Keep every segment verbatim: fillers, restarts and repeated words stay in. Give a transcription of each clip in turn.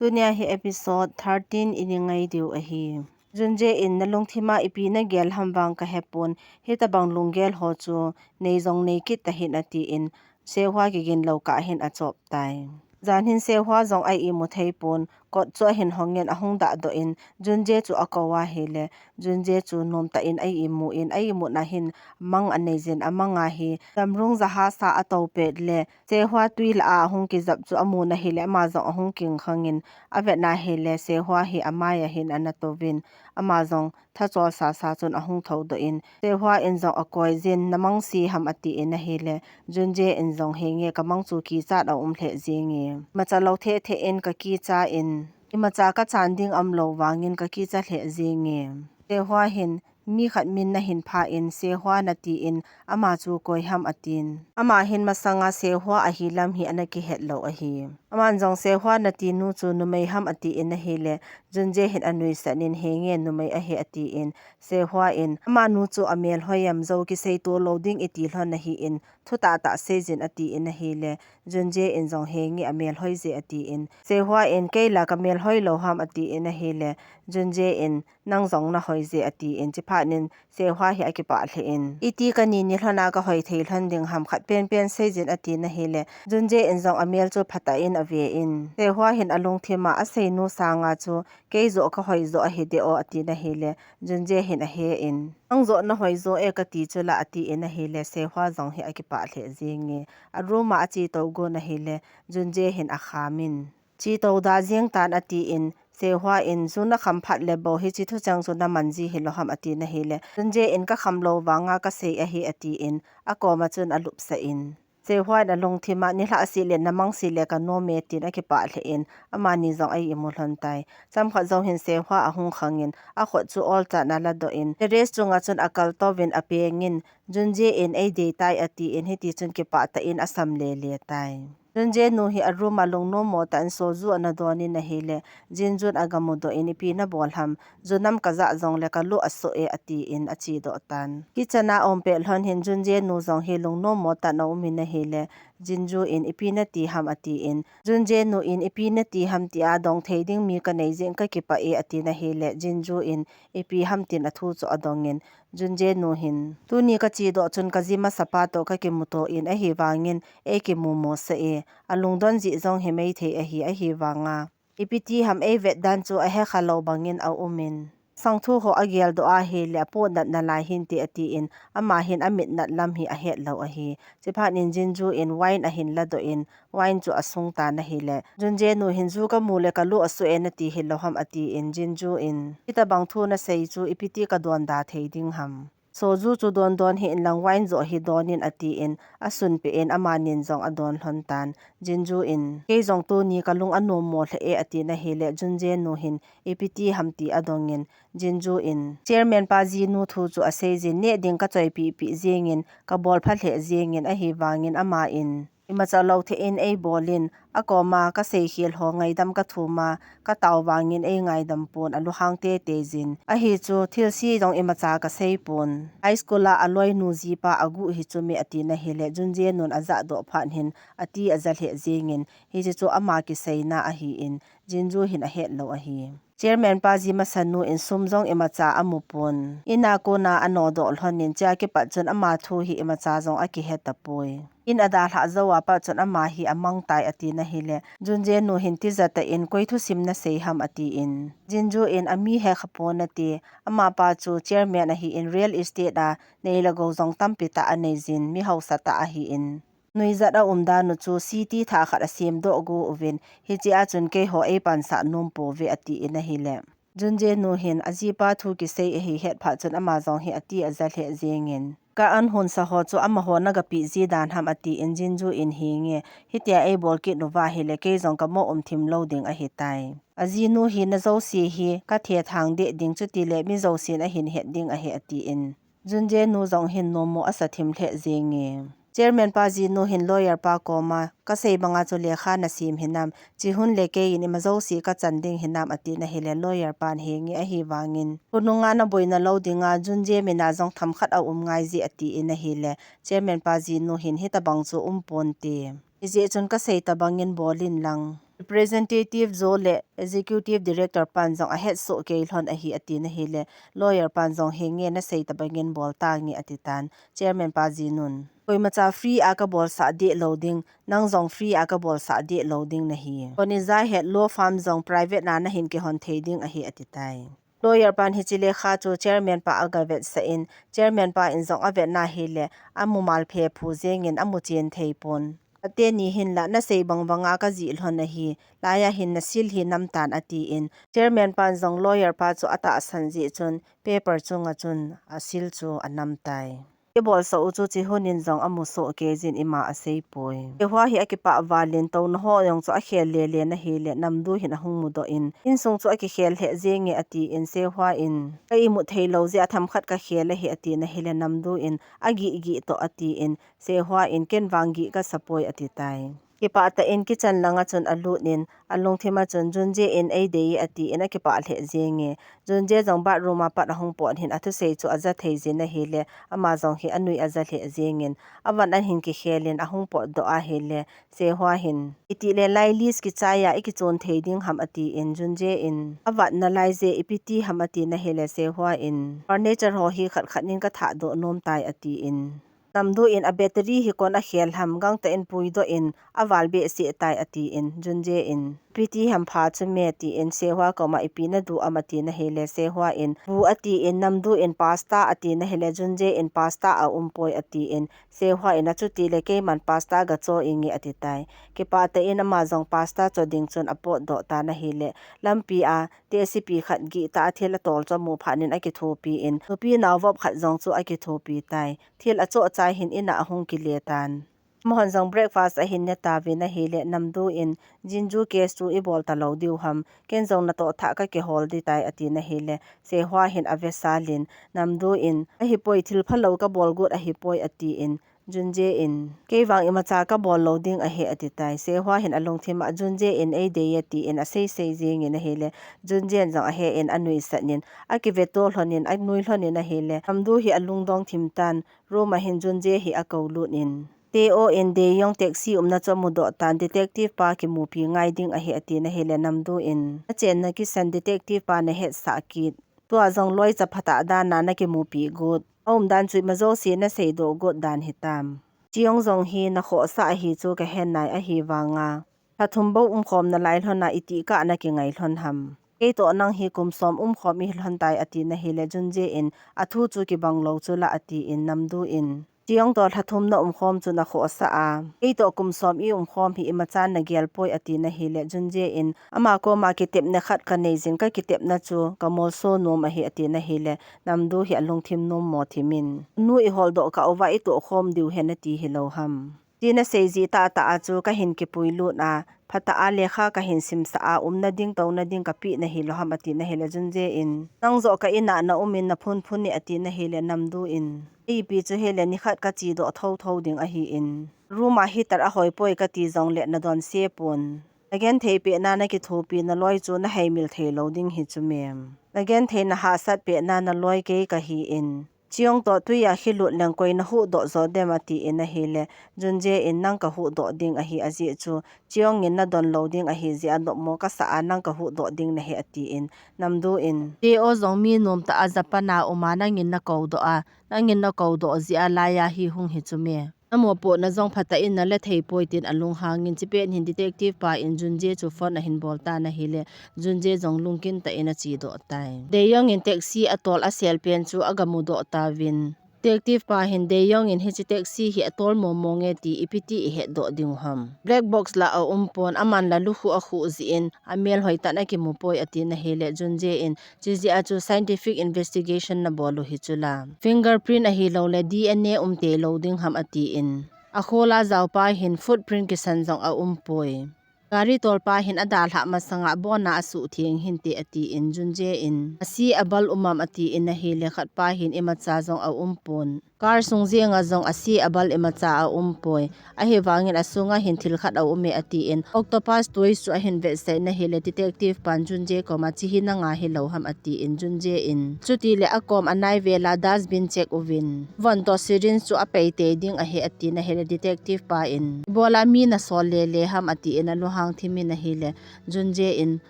Tunia hi episode thirteen i ngai diu ahi. Junje in na lungthima ipi na gel ham vang ka hepon, hitabang lunggel ho chu nei jong nei kit tahin atin, Sehua kigin lo kah hin achop tai. Jan hin Sehua jong a imu thei pon, kot chu ahin hongin ahung dah doh in, Junje chu ako ahile, Junje chu nom tah in a imu in, a imu na hin mang anei jin, amang ahi, damrung jaha sa ato pet le, Sehua tui lah a ahung kijap chu amu na hile, ama jong ahung kingkhangin, avet na hile, Sehua hi amai ahin ana tovin, ama jong thachol sasa chun ahung thoudoh in, Sehua in jong akoi jin, na mang si ham atin ahile, Junje in jong henge ka mang chu kichat a um lheh jinge. Imacha lo theh theh in ka kicha in, imacha ka chan ding um lo vangin ka kicha lheh jinge. Sehua hin, mi khat min na hin pha in, Sehua na tin, ama chu koi ham atin. Ama hin masanga Sehua ahi lam hi ana kihet lo ahi. Aman jong Sehua na ti nu chu numei ham atin ahile, Junje hin anuisat in henge numei ahi atin, Sehua in, ama nu chu amel hoi am jo kisei to lo ding iti lhon ahin, thu tah tah sei jin atin ahile, Junje in jong henge amel hoi je atin, Sehua in, kei la ka mel hoi lo ham atin ahile, Junje in, nang jong na hoi je atin, chiphat nin, Sehua hi akipah lheh in, iti ka ni ni lhon a ka hoi thei lhon ding ham khat penpen sei jin atin ahile, Junje in jong amel chu phatah in ave in, Sehua hin alungthim a asei nu sanga chu, kei joh ka hoi joh ahi de o atin ahile, Junje hin ahe in, nang joh na hoi joh e ka ti chu la atin ahile, Sehua jong hi akipah lheh jinge, a room a ache to gon ahile, Junje hin akham in, che to da jing tan atin, Sehua in, ju na kham phat le bou hiche thucheng chu na man ji hi lo ham atin ahile, Junje in ka kham lo vanga ka sei ahi atin, akoma chun alupsah in, Sehua in alungthim a, nilhah seh le na mang seh le ka nom e tin akipah lheh in, amani jong a imu lhon tai. Chomkhat jou hin Sehua ahung khangin, akhut chu olchan ala doh in, terrace chunga chun akal tou vin apeng in, Junje in ei dei tai atin, hiti chun kipah tah in asam le le tai. Junje nu hi a room a lungnom mo tah in soju ana don in ahile, Jinjun aga mudoh in, ipi na bol ham, ju nam ka jah jong le ka lu asoh e atin ache doh tan. Kitchen a aum pet lhon hin Junje nu jong hi lungnom mo tah in aum in ahile, Jinju in ipi na ti ham atin, Junje nu in ipi na ti ham tia dong thei ding mi ka nei jeh in ka kipah e atin ahile, Jinju in ipi ham tin athu chu adong in, Junje nu hin, tuni ka che doh chun ka ji masapa toh ka kimuto in ahivangin ei kimu mo sah e, alungdon jeh jong hi maithei ahi, ahivanga ipi ti ham ei vet dan chu ahe kha lo bangin aum in, sangthu ho agel doh ahile apoh natna lai hinte atin, ama hin amit nat lam hi ahet lo ahi. Chiphat nin Jinju in wine ahin ladoh in, wine chu asung tan ahile, Junje nu hin ju ka mu le ka lu asoh e na ti hi lo ham atin, Jinju in, hitabang thu na sei chu ipi ti ka don da thei ding ham. Soju chu don don hih in lang wine joh hi don in atin, asun peh in amanin jong adon lhon tan. Jinju in, kei jong tuni ka lung anom mo lheh e atin ahile, Junje nu hin ipi ti ham ti adong in, Jinju in, chairman pa jinu thu chu asei jin, neh ding ka choipeh peh jeng in, ka bol pha lheh jeng in ahivangin, ama in, imacha lo thei in ei bol in, akoma ka seikhel ho ngaidam ka thum a, ka tao vangin ei ngaidam pon, alunghang tei tei jin. Ahi chu, thilse jong imacha ka sei pon. High school a aloinu jipa aguh hi chu me atin ahile, Junje nun ajah doh phat hin, ati aja lheh jeng in, hiche chu ama kiseina ahin, Jinju hin ahet lo ahi. Chairman pa ji masanu in sum jong imacha amu pon. In a kona anodoh lhon in, chea kipat chun ama thu hi imacha jong akihe tapoi. In adalhah jou a pat chun ama hi amang tai atin ahile, Junje nu hin tija tah in koi thusim na sei ham atin. Jinju in ami he kha pon nate, amapa chu chairman ahin real estate a nei le gou jong tampi tah anei jin, mi hausa tah ahin. Nuijat aum dan u chu city thah khat asem doh go uvin, hiche a chun keiho ei pansah nom pouve atin ahile, Junje nu hin ajipa thu kisei ahi het phat chun ama jong hi ati aja lheh jeng in, ka an hunsa ho chu amaho na gapeh ji dan ham atin, Jinju in, hinge, hitia ei bol kit uva ahile kei jong ka mo um thim lo ding ahitai. Ajinu hi na jouse hi ka thethang deh ding, chutile mi jousen ahin het ding ahi atin, Junje nu jong hin nommo asa thim lheh jenge. Chairman pa jinu hin lawyer pa koma, ka sei banga chu lekha na sem hinam, chi hun le kei in ima jouse ka chan ding hinam atin ahile, lawyer pan, hinge, ahivangin, khonunga na boina lo dinga Junje mina jong themkhat aum ngai je atin ahile, chairman pa jinu hin hitabang chu um ponte. Hijeh chun ka sei tabangin bol in lang. Representative Jo le Executive Director pan jong ahetsoh kei lhon ahi ati na hile, lawyer pan jong henge nasei tabangin bol tange ati tan, Chairman pa jinun. Koimacha free a kabolsah deh lou ding, nang jong free a kabolsah deh lou ding nahi. Koni ja het law firm jong private na nahin kihon thei ding ahi ati tai. Lawyer pan hiche lekha chu chairman pa agavetsah in, chairman pa in jong avet na hile, amu malphe phu jengin amu chen thei pon. Ateni hinla nasei bang banga kajih lhon ahi, laiya hin nasil hi namtan atin, chairman pan jong lawyer pa chu atahsan jeh chun, paper chunga chun asil chu anam tai. Ibolsah u chu chihunin jong amusoh kei jin ima asei poi. Sehua hi akipah valin touna ho jong chu akhel lele na hile, Namdu hin ahung mudoh in, insung chu akikhel lheh jenge atin, Sehua in, ka imut thei lou jeh a themkhat kakhel ahi ati na hile, Namdu in, agih gih toh atin, Sehua in, ken vang gih kasa poi ati tai. Kipah tah in kitchen langa chun alut in, alungthim a chun, Junje in eidei atin akipah lheh jenge. Junje jong bathroom a pat ahung pot hin athusei chu aja thei jin ahile, ama jong hi anui aja lheh jengin, avan ahin kikhel in ahung potdoh ahile, Sehua hin, itile lai list kichai a ikichon thei ding ham atin, Junje in, avat nalai je ipi ti ham ati na hile, Sehua in, furniture ho hi khat khat nin kathahdoh nom tai atin. Namdu in a battery hi kon akhel ham, gangtah in puidoh in, aval behseh tai atin, Junje in, ipi ti ham pha chu me atin, Sehua koma ipi nadu am ati na hile, Sehua in, bu atin, Namdu in pasta ati na hile, Junje in pasta aum poi atin, Sehua in achuti le keiman pasta gacho inge ati tai. Kipah tah in ama jong pasta cho ding chun apotdoh tan ahile, lampi a, tehsepi khat gih tah a thil atol chu amu phat in akithopi in, nupi nao vop khat jong chu akithopi tai. Thil achoh chai hin in a ahung kile tan. Amahon jong breakfast ahin ne tauvin ahile, Namdu in, Jinju case chu ibol talou diu ham, ken jong natoh thah kakihol ding tai ati na hile, Sehua hin avesal in, Namdu in, ahipoi, thil phalou kabol got ahipoi atin, Junje in, kei vang imacha kabol lou ding ahi ati tai. Sehua hin alungthim a, Junje in eidei atin asei sei jengin ahile, Junje in jong ahe in anuisat in, akiveto lhon in, anui lhon in ahile, Namdu hi alungdong thim tan, room a hin Junje hi akou lut in, Teo in Deyong taxi umna chu amudoh tan, detective pa kimupi ngai ding ahi ati na hile, Namdu in, achenna kisan detective pa nahetsah kit. Tua jong loi chaphat a dan a nakimupi got. Aumdan chu imajouse naseidoh got dan hitam. Cheong jong hi nakhohsah ahi chu kahe nai ahivanga, lha thum bou umkhom nalai lhon a itih kah a nakingai lhon ham. Keitoh nang hi kum som umkhom ihi lhon tai ati na hile, Junje in, athu chu kibang lou chu la atin, Namdu in, Cheong toh lha thum naumkhom chu nakhohsah a, keitoh kum som iumkhom hi imacha nagel poi ati na hile, Junje in, ama koma kitepna khat kanei jin, kakitepna chu kamolso nom ahi ati na hile, Namdu hi alungthim nom mo thim in, nu iholdoh kah uva itohkhom diu hen ati hilou ham. Ti nasei jih tahtah a chu kahin kipui lut a, phatah a lekha kahin simsah a, umna ding touna ding kapeh nahi lou ham ati na hile, Junje in, nang joh ka in a naum in naphunphun e ati na hile, Namdu in, ipi chu hile, nikhat kachedoh thotho ding ahin, room a heater ahoi poi kati jongle nadonse pon. Nagenthei pehna nakithopi naloi chu naheimil thei lou ding hi chu mem. Nagenthei nahahsat pehna naloi kei kahin, Cheong toh tui a khi lut leng koi nahuhdoh jo dem atin ahile, Junje in, nang kahuhdoh ding ahi ajeh chu, Cheong in nadon lou ding ahi jeh a nopmo kasah a nang kahuhdoh ding nahi atin, Namdu in, Teo jong mi nomtah a Japan a um a nangin nakoudoh a, nangin nakoudoh jeh a laiya hi hung hi chu me. Namopohna jong phatah in nale thei poi tin alunghang in, chipet hin detective pa in Junje chu phone ahin bol tan ahile, Junje jong lungkin tah in achedoh tai. Deyong in taxi atol asel pen chu agamudoh tauvin, detective pa hin Deyong in hiche taxi hi atol mong mong e ti ipi ti ihetdoh diu ham. Black box la aum pon, aman la lukhuh akhuh jeh in amel hoitah in akimu poi ati na hile, Junje in, chujeh a chu scientific investigation nabol u hi chu la, fingerprint ahilou le D N A um tei lou ding ham atin, akhol a jaopa hin footprint kisan jong aum poi. Gari tolpa hin adalhah masanga abon a asuhtheng hinte atin, Junje in, asi abal um am atin ahile, khatpa hin imacha jong aum pon. Car sung jenga jong ase abal imacha aumpoi. Ahivangin asunga hin thil khat aume atin, octopus toys chu ahin vetsah in ahile, detective pan Junje koma chehi nanga hilou ham atin, Junje in chutile akom anai vela dustbin check uvin, von toh syringe chu apeitei ding ahi atin ahile, detective pa in ibola mi nasol lele ham atin alunghang thim in ahile, Junje in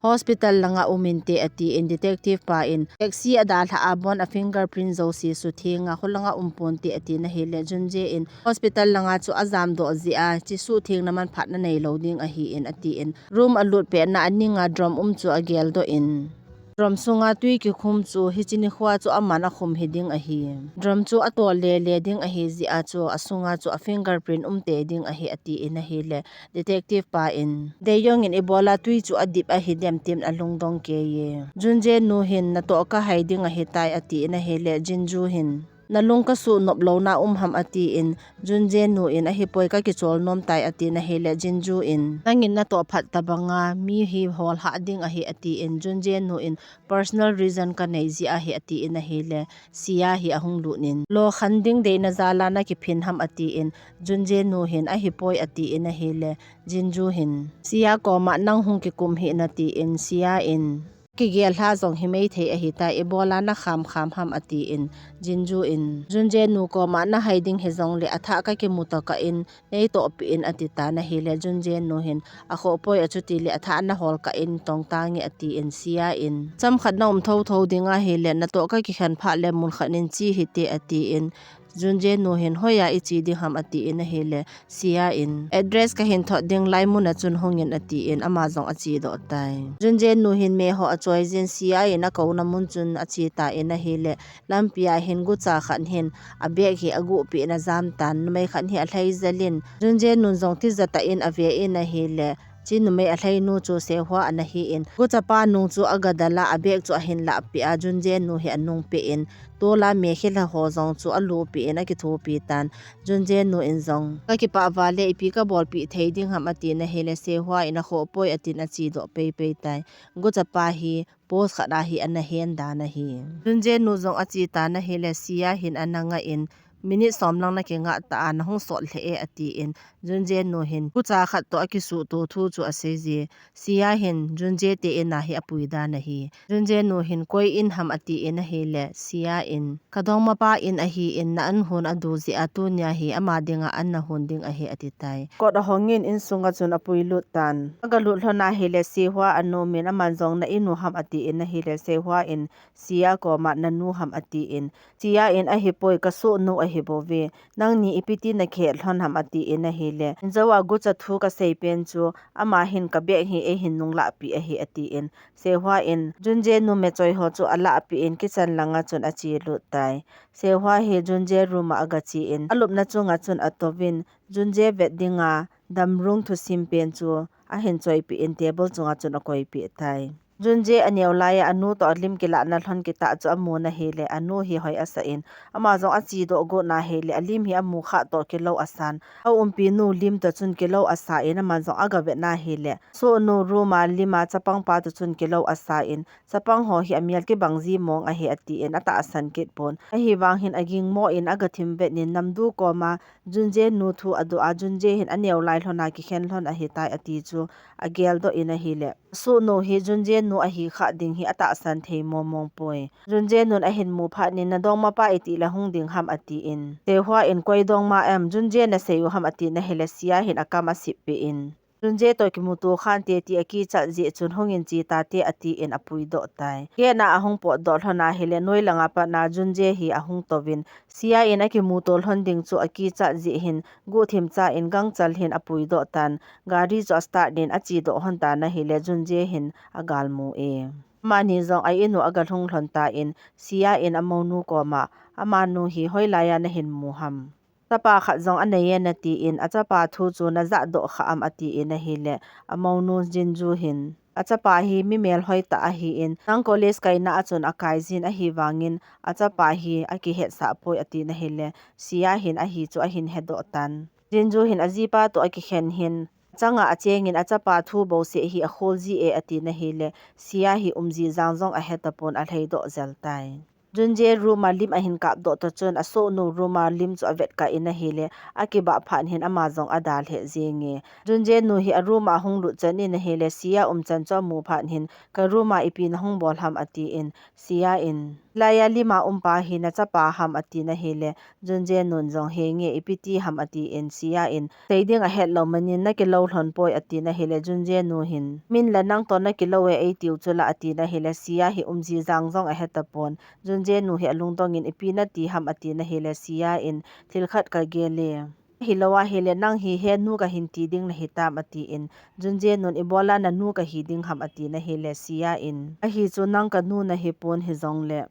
hospital langa uminte atin, detective pa in taxi adalhah a bon a fingerprint jouse suthenga, kholanga umponte atin ahile, Junje in hospital langa chu ajamdoh jeh a, chesuthengna manphatna neilou ding ahin atin, room alut petna aninga drum um chu ageldoh in, drum sunga twi kikhum chu hiche nikhoa chu aman akhum hiding ahi. Drum chu atol lele ding ahi jeh a chu asunga chu a fingerprint umtei ding ahi atin ahile, detective pa in, Deyong in ibola twi chu adip ahidem tin alungdong keiye. Junje nu hin natoh kahai ding ahitai atin ahile, Jinju hin nalung kasuh nop louna um ham atin, Junje nu in ahipoi kakichol nomtai atin ahile, Jinju in nangin natoh phat tabanga mi hi holhah ding ahi atin, Junje nu in personal reason kanei jeh ahi atin ahile, Sia hi ahung lut in, lo khan ding deina jala nakiphin ham atin, Junje nu hin ahipoi atin ahile, Jinju hin Sia koma nang hung kikum hih in atin, Sia in kigel lha jong himai thei ahitai, ibola nakham kham ham atin, Jinju in Junje nu koma nahai ding hijongle athah kakimu tokah in neitohpeh in atitan ahile, Junje nu hin akhohpoi, achutile athah nahol kah in tongtange atin, Sia in chomkhat naum thotho ding ahile natoh kakikhen phat le mun khat in che hite atin, Junje nu hin hoiya iche ding ham atin ahile, Sia in address kahin thot ding lai muna chun hungin atin ama jong achedoh tai. Junje nu hin meiho achoijin Sia in akouna mun chun achetan ahile, lampia hin gucha khat hin abag hi aguhpeh in ajamtan, numei khat hi alhai jel in, Junje nun jong tijatah in ave in ahile, che numei alhainu chu Sehua ana hin, guchapa nung chu agadal a, abag chu ahin lahpeh a, Junje nu hi anungpeh in, tola mekhilha ho jong chu alupeh in akithopi tan, Junje nu in jong kakipah vale ipi kabolpeh thei ding ham atin ahile, Sehua in akhohpoi atin achedoh peipei tai. Guchapa hi post khat a hi ana hen dan ahi. Junje nu jong achetan ahile, Sia hin ana ngah in, minute som lang nakingah ta a, nahung sot lheh e atin, Junje nu hin gucha khat toh akisuhto thu chu aseije. Sia hin Junje te in a hi apui dan ahi. Junje nu hin koi in ham atin ahile, Sia in kadongmapa in ahin, na an hon adu jeh a tunia hi ama dinga an nahon ding ahi atitai. Kot ahongin insunga chun apuilut tan. Agalut lhon ahile, Sehua anom in aman jong na inu ham atin ahile, Sehua in Sia koma nanu ham atin, Sia in ahipoi kasohnu ahibouve, nangni ipi ti nakihet lhon ham atin ahile, injou a gucha thu kasei pen chu ama hin kabag hi eihin nunglahpeh ahi atin, Sehua in Junje numei choi ho chu alahpeh in kitchen langa chun achelut tai. Sehua hi Junje room a agache in alupna chunga chun atouvin, Junje vet dinga damrung thusim pen chu ahin choipeh in table chunga chun akoipeh tai. Junje aneo laiya anu toh alim kilahna lhon kitah chu amun ahile, anu hi hoi asah in, ama jong achedoh got na hile, alim hi amu khah toh kilou asan, aumpinu lim toh chun kilou asa in, aman jong agavet na hile, sohnu room a lim a chapang pa toh chun kilou asa in, chapang ho hi amel kibang ji mong ahi atin atahsan kit pon. Ahivang hin agingmo in agathim vet in, Namdu koma Junje nu thu adoh a, Junje hin aneo lai lhon a kikhen lhon ahitai ati chu ageldoh in ahile, sohnu hi Junje nu ahi khah ding hi atahsan thei mong mong poi. Junje nun ahin mu phat in, nadongmapa itih le hung ding ham atin, Sehua in koi dongma em, Junje nasei u ham atin ahile, Sia hin akam asip peh in, Junje toh kimuto khante ti akichat jeh chun hungin che tate atin apuidoh tai. Gate a ahung potdoh lhon ahile, noi langa pat a Junje hi ahung touvin, Sia in akimuto lhon ding chu akichat jeh hin guhthim cha in gangchal hin apuidoh tan, gari chu astart in achedoh lhon tan ahile, Junje hin agalmu e. Amani jong a inu agalhung lhon tan, Sia in amounu koma, amanu hi hoilaiya nahin mu ham? Chapa khat jong aneiye natin, achapa thu chu najahdoh kha am atin ahile, amounu Jinju hin, achapa hi mi melhoi tah ahin, nang college kaina a chun akaijin ahivangin, achapa hi akihetsah poi atin ahile, Sia hin ahi chu ahin hedoh tan. Jinju hin ajipa toh akikhen hin, achanga achengin achapa thu bouseh hi akhol ji e atin ahile, Sia hi umji jang jong ahetapon alheidoh jel tai. Junje room a lim ahin kap doh toh chun, asohnu room a lim chu avet kah in ahile, akibah phat hin ama jong adalheh jenge. Junje nu hi a room a ahung lut chan in ahile, Sia um chan chu amu phat hin, ka room a ipi nahung bol ham atin, Sia in, laiya lim a um pa hi nachapa ham atin ahile, Junje nun jong henge ipi ti ham atin, Sia in, sei ding ahet lou manin nakilou lhon poi atin ahile, Junje nu hin, min la nang toh nakilou e eitiu chu la atin ahile, Sia hi umji jang jong ahe tapon, Junje nu hi alungdong in ipi nati ham atin ahile, Sia in, thil khat kagel e. Hilou ahile, nang hi henu kahin ti ding nahi tam atin, Junje nun ibola nanu kahi ding ham atin ahile, Sia in, ahi chu nang kanu nahi pon hijongle,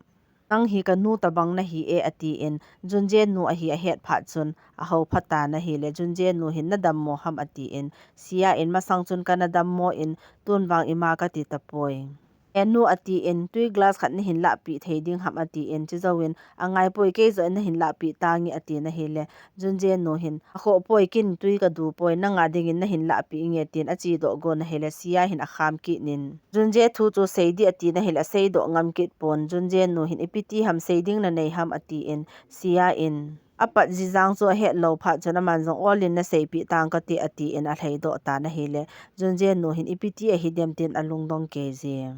nang hi kanu tabang nahi e atin, Junje nu ahi ahet phat chun, ahou phat tan ahile, Junje nu hin nadammo ham atin, Sia in, masang chun kana dammo in, tun vang ima kati tapoi. Henu atin, tui glass khat nahin lahpeh thei ding ham atin, chujou in, angai poi kei joh in nahin lahpeh tange atin ahile, Junje nu hin, akhoh poi kin tui kadu poi, nanga dingin nahin lahpeh inge tin achedoh gon ahile, Sia hin akham kit in, Junje thu chu sei ding atin ahile, aseidoh ngam kit pon, Junje nu hin, ipi ti ham sei ding nanei ham atin, Sia in, apat ji jang chu ahet lou phat chun aman jong ol in naseipeh tang kati atin alhaidoh tan ahile, Junje nu hin ipi ti ahi dem tin alungdong kei je.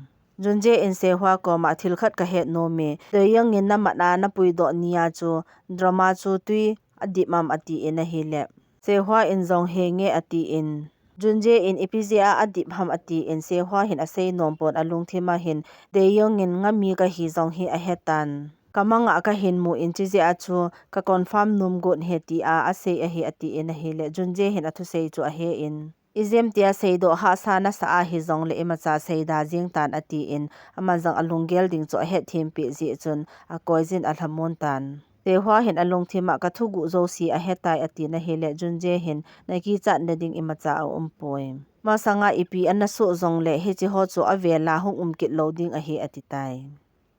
Junje in Sehua koma thil khat kahet nom e, Daeyoung in namat a napuidoh nia chu drama chu tui adip am atin ahile, Sehua in jong henge atin, Junje in ipi jeh a adip ham atin, Sehua hin asei nom pon alungthim a hin, Daeyoung in ngami kahi jong hi ahetan. Kamang a kahin mu in chijeh a chu ka confirm nom got e tia asei ahi atin ahile, Junje hin athusei chu ahe in, ijem tia seidoh hahsa nasa ahi jongle imacha seida jeng tan atin, aman jong alunggel ding chu ahet thempeh jeh chun akoi jin alhamon tan. Sehua hin alungthim a kathuguh jouse ahetai atin ahile, Junje hin nakichat nading imacha aumpoi. Masanga ipi ana soh jongle hiche ho chu avel a hung um kit lou ding ahi atitai.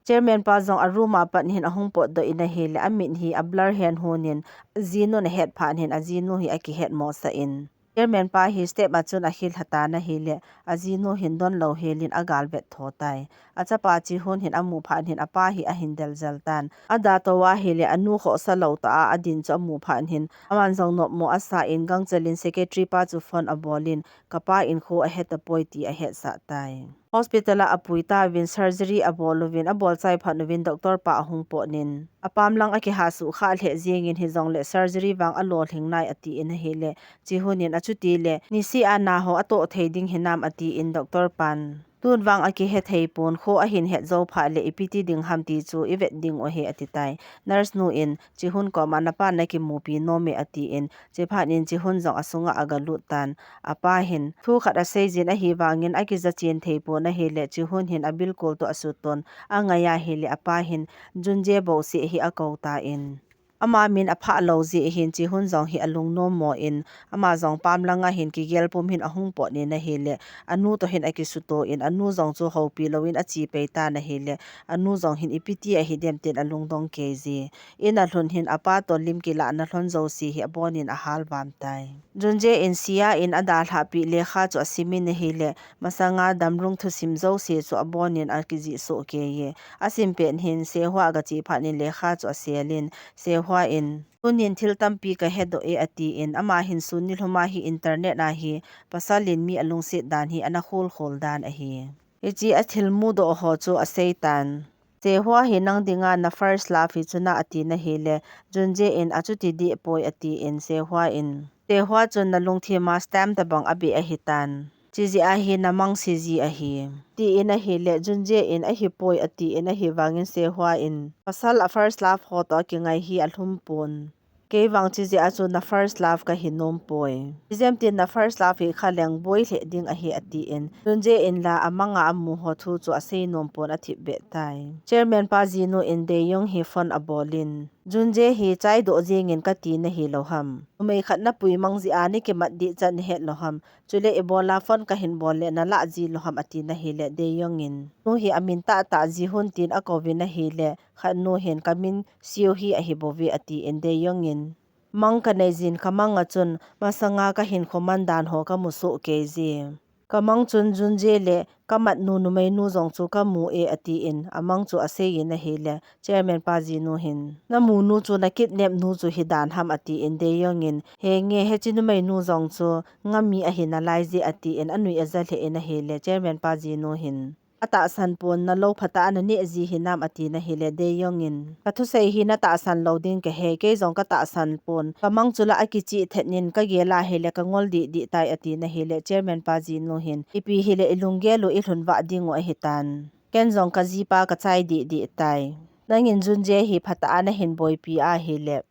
Chairman pa jong a room a pat hin ahung potdoh in ahile, amit hi a blur hen hon in, ajinun ahet phat hin ajinu hi akihet mosah in, Chairman pa hi step a chun ahil lhatan ahile, ajinu hin donlou hel in agal vet tho tai. Achapa Chihun hin amu phat hin apa hi ahin deljel tan. Ada tou ahile, anu khohsa lou tah a adin chu amu phat hin, aman jong nopmo asa in gangchel in secretary pa chu phone abol in, kapa in kho ahe tapoi ti ahetsah tai. Hospital a apui tauvin surgery abol uvin, abol chai phat uvin doctor pa ahung pot in, apam lang akihasuh khah lheh jeng in hijongle surgery vang alolhing nai atin ahile, Chihun in achuti le, niseh a naho atoh thei ding hinam atin doctor pan, tun vang akihe thei pon, kho ahin het jou phat le ipi ti ding ham ti chu ivet ding u ahi atitai. Nurse nu in, Chihun koma napa nakimupi nom e atin, chephat in Chihun jong asunga agalut tan. Apa hin, thu khat asei jin ahivangin akija chen thei pon ahile, Chihun hin abilkol toh asut ton, angai ahile, apa hin, Junje bouseh hi akou tan. Ama min aphah lou jeh hin Chihun jong hi alungnom mo in, ama jong pam langa hin kigel pum hin ahung pot in ahile, anu toh hin akisuto in, anu jong chu houpi louvin ache pei tan ahile, anu jong hin ipi ti ahi dem tin alungdong kei je. In alhun hin apa toh lim kilahna lhon jouse hi abon in ahal vam tai. Junje in Sia in adalhah peh lekha chu asim in ahile, masanga damlung thusim jouse chu abon in akijih soh kei e. Asim pet hin Sehua agache phat in lekha chu asel in, Sehua in, tunin thil tampi kahedoh e atin, ama hin sun nilhum a hi internet a hi pasal in mi alungset dan hi ana khol khol dan ahi. Hiche a thil mudoh ho chu asei tan. Sehua hi nang dinga na first love hi chuna atin ahile, Junje in achuti deh poi atin, Sehua in, Sehua chun nalungthim a stamp tabang abeh ahitan. Chijeh a hi namang siji ahi, tin ahile, Junje in ahipoi atin ahivangin Sehua in, pasal a first love ho toh akingai hi alhum pon. Kei vang chijeh a chu na first love kahi nom poi. Ijem tin na first love hi khaleng boi lheh ding ahi atin, Junje in la amanga amu ho thu chu asei nom pon athip beh tai. Chairman pa jinu in Daeyoung hi phone abol in, Junje hi chaidoh jeng in kati nahi lou ham. Numei khat napui mang jeh a nakimat dih chan nahet lou ham. Chule ibola phone kahin bol le nalah ji lou ham atin ahile, Daeyoung in, nu hi amin tahtah Jihun tin akouvin ahile, khat nu hin kamin Seo Hee ahi bouve atin, Daeyoung in, mang kanei jin kamang a chun masanga kahinkho man dan ho kamu soh kei je. Kamang chun Junje le kamat nu numeinu jong chu kamu e, atin amang chu aseiyin ahile, Chairman pa jinu hin, namu nu chu nakidnap nu chu hidan ham, atin Deyong in, henge, hiche numeinu jong chu ngami ahi nalai je, atin anui aja lheh in ahile, Chairman pa jinu hin, atahsan pon, nalou phatah a naneh ji hinam, atin ahile, Deyong in, kathusei hi natahsan lou ding kahe, kei jong katahsan pon, kamang chu la akichih thet in kagel ahile kangol dihdih tai, atin ahile, Chairman pa jinu hin, ipi hile ilunggel u ilhun vah ding u ahitan. Ken jong kajipa kachai dihdih tai. Nangin Junje hi phatah a nahin boipi ahile,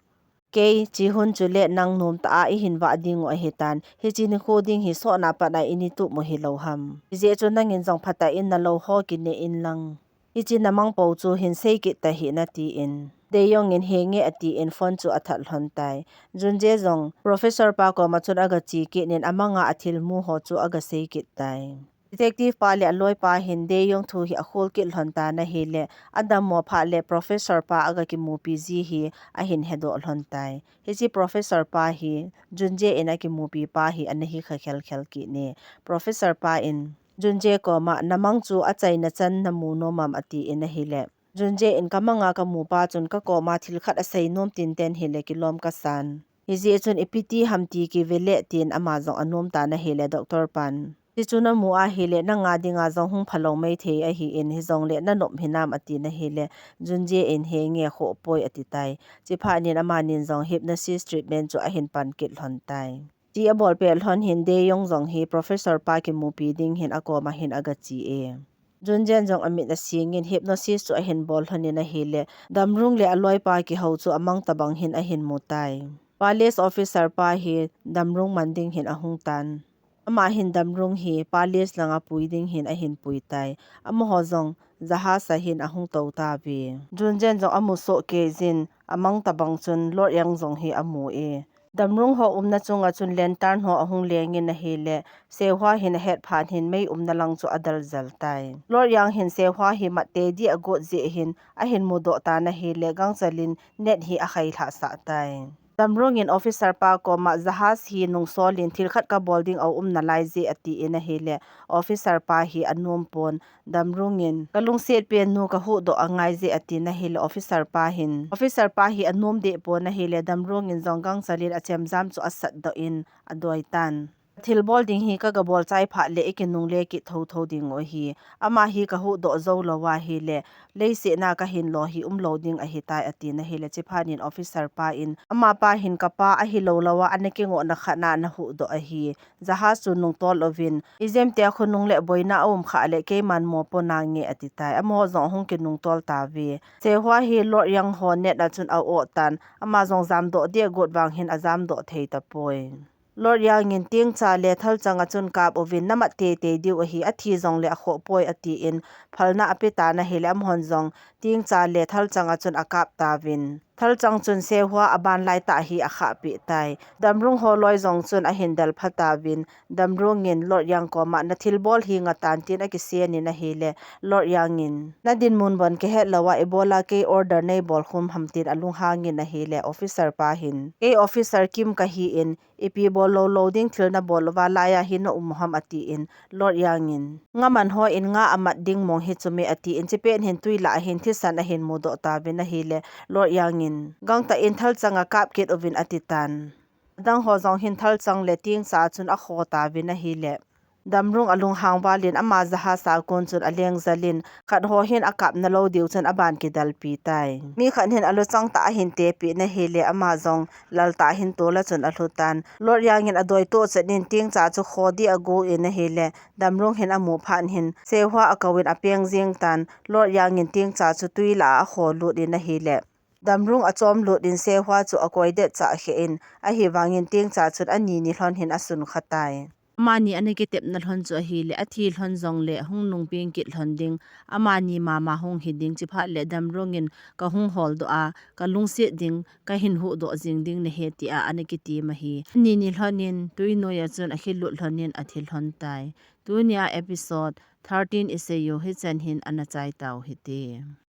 kei Chihun chule nang nomtah a ihin vah ding u ahitan. Hiche nikho ding hi sotna pat a ini tup u hilou ham. Hijeh chun nangin jong phatah in nalou ho kineh in lang, hiche namang pou chu hin sei kit tahih in, atin Deyong in, henge, atin phone chu athat lhon tai. Junje jong Professor pa koma chun agache kit in amanga athilmu ho chu agasei kit tai. Detective pa le aloipa hin Deyong thu hi akhol kit lhon tan ahile, adammo phat le Professor pa agakimupi ji hi ahin hedoh lhon tai. Hiche Professor pa hi Junje in akimupi pa hi ana hi kha khelkhel kit e. Professor pa in Junje koma, namang chu achaina chan namu nom am, atin ahile, Junje in, kamanga kamu pa chun kakoma thil khat asei nom tinten hile kilom kasan. Hijeh chun ipi ti ham ti kive le, tin ama jong anom tan ahile, Doctor pan, hichu namu ahile nanga dinga jong hung phalou maithei ahin, hijongle nanop hinam, atin ahile, Junje in, henge, khoh poi, ati tai. Chuphat in amanin jong hypnosis treatment chu ahin pan kit lhon tai. Ti abol pet lhon hin Deyong jong hi Professor pa kimupi ding hin akoma hin agache e. Junje in jong amit asingin hypnosis chu ahin bol lhon in ahile, Damrung le aloipa kihou chu amang tabang hin ahin mu tai. Palace officer pa hi Damrung man ding hin ahung tan. Ama hin Damrung hi palace langa pui ding hin ahin pui tai. Amaho jong jahas a hin ahung tou tauve. Junje in jong amu soh kei jin, amang tabang chun Lord Yang jong hi amu e. Damrung ho umna chunga chun lantern ho ahung lengin ahile, Sehua hin ahet phat hin mei umna lang chu adel jel tai. Lord Yang hin Sehua hi mat tei dia agot jeh hin ahin mudoh tan ahile, gangchel in net hi akhai lhah sah tai. Damrung in officer pa koma, jahas hi nungsol in thil khat kabol ding aum nalai je, atin ahile, officer pa hi anom pon. Damrung in, kalungset pen nu kahuhdoh angai je, atin ahile, officer pa hin, officer pa hi anom deh pon ahile, Damrung in jong gangchel in achemjam chu asatdoh in adoi tan. Thil bol ding hi kaga bol chai phat le ikinungle kit thotho ding u ahi. Ama hi kahuhdoh jou lou ahile, leiset a kahin lo hi umlou ding ahitai, atin ahile, chuphat in officer pa in, amapa hin kapa ahilou lou a ana kingohna khat na ana huhdoh ahi. Jahas chu nungtol uvin, ijemtia khonung le boina aum khah le keiman mopo nange, ati tai. Amaho jong ahung kinungtol tauve. Sehua hi Lord Yang ho net a chun a-oh tan, ama jong jamdoh dia agot vang hin ajamdoh thei tapoi. Lord Yang in, tingcha le thalchang a chun kap uvin, namat teitei diu ahi, athi jongle akhoh poi, atin phalna ape tan ahile, amahon jong tingcha le thalchang a chun akap tauvin. Thalchang chun Sehua aban lai tah hi akhahpeh tai. Damrung ho loi jong chun ahin del pha tauvin. Damrung in Lord Yang koma, nathil bol hi ngatan, tin akisen in ahile, Lord Yang in, nadinmun bon kahet lou a, ibola kei order neibol khum ham, tin alunghang in ahile, officer pa hin, kei officer kim kahi in, ipi bol lou lou ding thil nabol uva laiya hi na um u ham, atin, Lord Yang in, ngaman ho in nga amat ding mong hi chu me, atin, chupet hin tui lah a hin thisan ahin mudoh tauvin ahile, Lord Yang in, gangtah in thalchang a kap kit uvin, ati tan. Adang ho jong hin thalchang le tingcha a chun akho tauvin ahile, Damrung alunghang val in ama jahas a kon chun aleng jel in, khat ho hin akapna lou diu chun aban kidalpi tai. Mi khat hin aluchang tah a ahin tepeh in ahile, ama jong lal tah a hin tol a chun alhu tan. Lord Yang in adoi toh chet in tingcha chu kho dia ago in ahile, Damrung hin amu phat hin Sehua akou in apeng jeng tan. Lord Yang in tingcha chu tui lah a akho lut in ahile, Damrung achom lut in Sehua chu akoi det chah khe in, ahivang in tingcha chun ani ni lhon hin asun kha tai. Amani ana kitepna lhon chu ahile, athi lhon jongle hung nungpeng kit lhon ding, amani mama hung hi ding, chuphat le Damrung in kahung holdoh a, kalungset ding, kahin huhdoh jing ding nahi, tia ana kitem ahi. Ani ni lhon in tui noi a chun akhe lut lhon in athi lhon tai. Tunia episode thirteen isei u hichan hin ana chai tau hite.